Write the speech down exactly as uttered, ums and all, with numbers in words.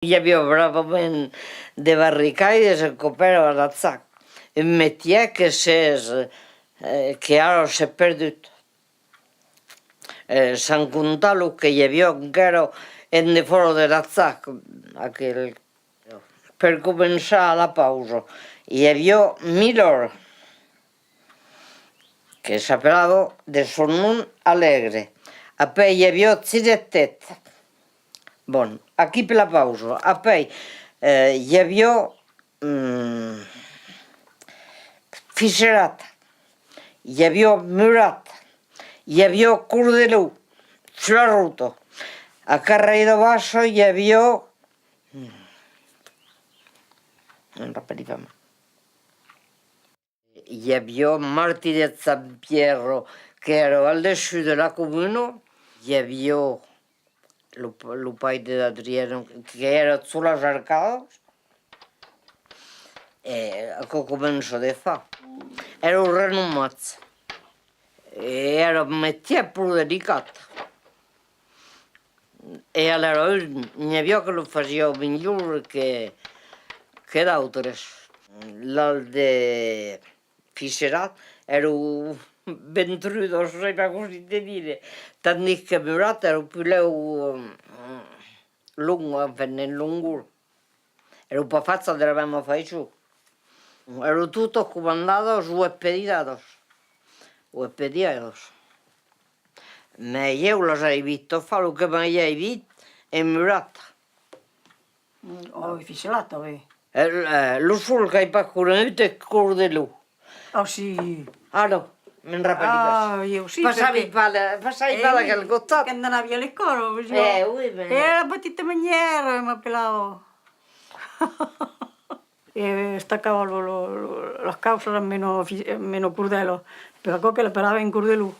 I aviá bravament de barricaides en còp èra a Lachac, un metièr que s'es, eh, que ara s'es perdut. Eh, sans comptar lo que i aviá encara en defòra de Lachac, aquel, per començar a la pausa, i aviá Milor, que s'apelava de son nom Alègre. Apèi i aviá Chiretet. Bon, aquí per la pausa. Apèi, eh, i aviá, mm, Fisserat, i aviá Murat, i aviá Cordelon, sus la rota. A Carrèira Bassa i aviá, mm, me'n rapèli pas mai. I aviá Martin de Sant Pierre, qu'èra al dessús de la comuna. I aviá lo, lo paire d'Adriana, qu'èra sus las Arcadas. E aquò comença de far. Èran renomats. E èra un metièr pro delicat. E alèra, n'i aviá que lo fasiá milhor que, que d'autres. L'alc de Fisserat èra ventrudos, sai pas cossí te dire, tandis que Murat èra pus lèu, mm, long, enfin, en longor. Èran pas fachas de la mèma faiçon. Èran totas comandadas o expediadas. O expediadas. Mès ieu las ai vistas far, lo que mai ai vist es Murat. Mm, ò, Fisserat tanben. Eh, eh, lo sol qu'ai pas conegut es Cordelon. Ah, si. Ah, non, me'n rapèli pas. Ah, ieu si, passavi perque, pas, la- passavi pas eh, d'aquel costat. Quand anavi a l'escòla, jo. Eh, oui, mais... Era la petita manièra, m'apelava. E estacava lo, lo, lo, las cauças amb una fi-, amb una cordèla. Per aquò que l'apelavan Cordelon.